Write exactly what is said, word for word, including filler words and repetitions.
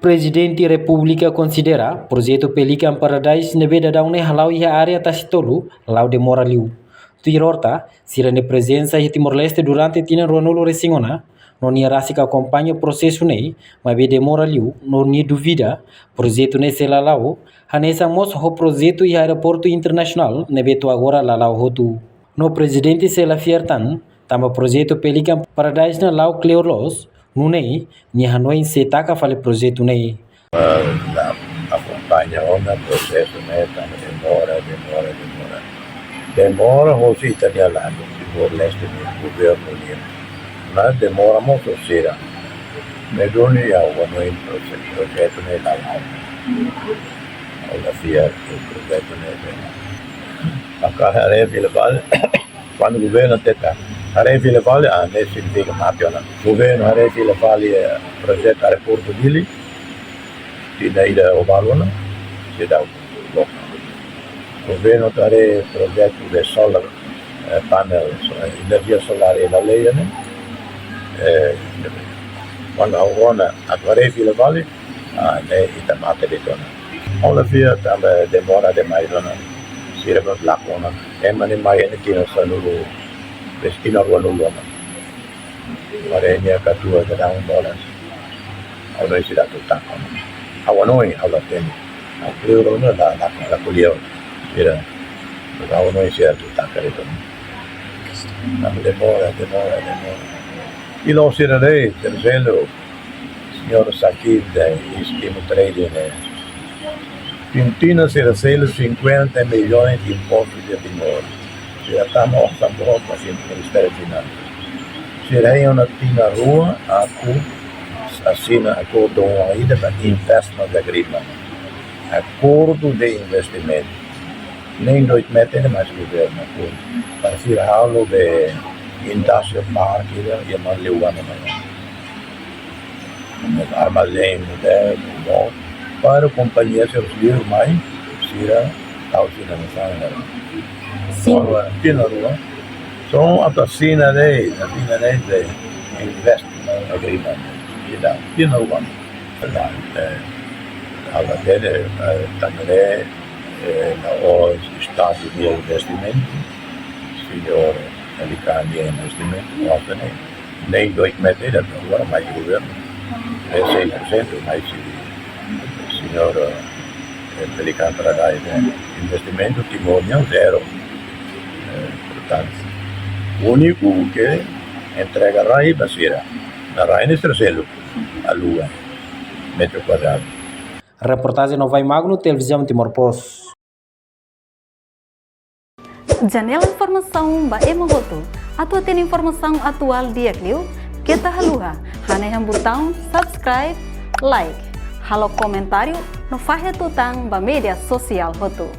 Prezidente Repúblika konsidera projetu Pelican Paradise ne'ebé daudaun ne'e hala'o iha área Tasi Tolu la'o demora liu. Tuir Horta, sira-nia prezensa iha Timor-Leste durante tinan ruanulu-resin-ona, no nia rasik akompaña prosesu ne'e, maibé demora liu, no nia duvida projetu ne'e sei la la'o, hanesan mós ho projetu iha aeroportu internasionál ne'ebé to'o agora la la'o hotu. No prezidente sei la fiar tan, tanba projetu Pelican Paradise ne'e la'o kleur loos, nune'e nia hanoin sei taka fali projetu ne'e. Ah, la akompaña ona prosesu ne'e, tanba demora, demora, demora. Demora hosi ita-nia lado, Timor-Leste nia governu nian. Mas demora mós hosi sira. Ne'e duni ha'u hanoin prosesu, projetu ne'e la la'o. Ha'u la fiar projetu ne'e. Maka haree fila fali, kuandu governu tenta haree fila fali, ah, ne'e signifika mate ona. Governu haree fila fali, eh, projetu aeroportu Dili, tinan ida ho balu ona, seidauk loke. Governu haree projetu de solar, eh, panel, so-, eh, enerjia solár iha Laleia ne'e, eh, kuandu ha'u rona atu haree fila fali, ah, ne'e ita mate de'it ona. Ha'u la fiar tanba demora demais ona. Sira mós lakon ona. Ema ne'e mai iha ne'e tinan sanulu, bes tinan ruanulu ona. Haree nia katuas daudaun bolas. Ha'u hanoin sira atu taka ona. Ha'u hanoin, ha'u la hatene. Ha'u kleur ona la, la, la ko'alia. Sira. Ha'u hanoin sira atu taka de'it ona. Tanba demora, demora, demora. I la'ós sira de'it, terceiro, señór Sakib, de Istimo Trading, eh, Argentina sira selu cinquenta milhões de impostos de Timor. Sira tama osan boot ba Ministériu Finansas. Sira hein ona tinan rua atu asina akordu ida ba investment agreement. Akordu de investimentu. Nein doit meter de mais governu akordu. Para sira halo be industrial park ida, iha Maliuana mai. Armazém modernu, bom. Para kompañia sira selu mai, sira tau sira na sana. Sin. Agora, tinan rua. Só atu asina de'it, asina de'it, de investment agreement. Tinan, tinan rua. Verdade, eh, agora, eh, tanba ne'e, eh, la'ós Estadu nia investimentu, señór Pelican nia investimentu, mós ne'e, nein doit meter, agora mais governu, é cem por cento, mais se-, señór, eh, Pelican Paradise, eh, investimentu Timor nian zero. Eh, portantu, úniku ke entrega rai ba sira, na rai ne'e sira selu, aluga metru kuadradu. Reportajen Novai Magno, Televizaun Timor Post. Janela informasaun ba ema hotu. Atu hatene informasaun atuál di'ak liu, keta haluha hanehan butaun subscribe, like, halo komentáriu no fahe tutan ba média sosiál hotu.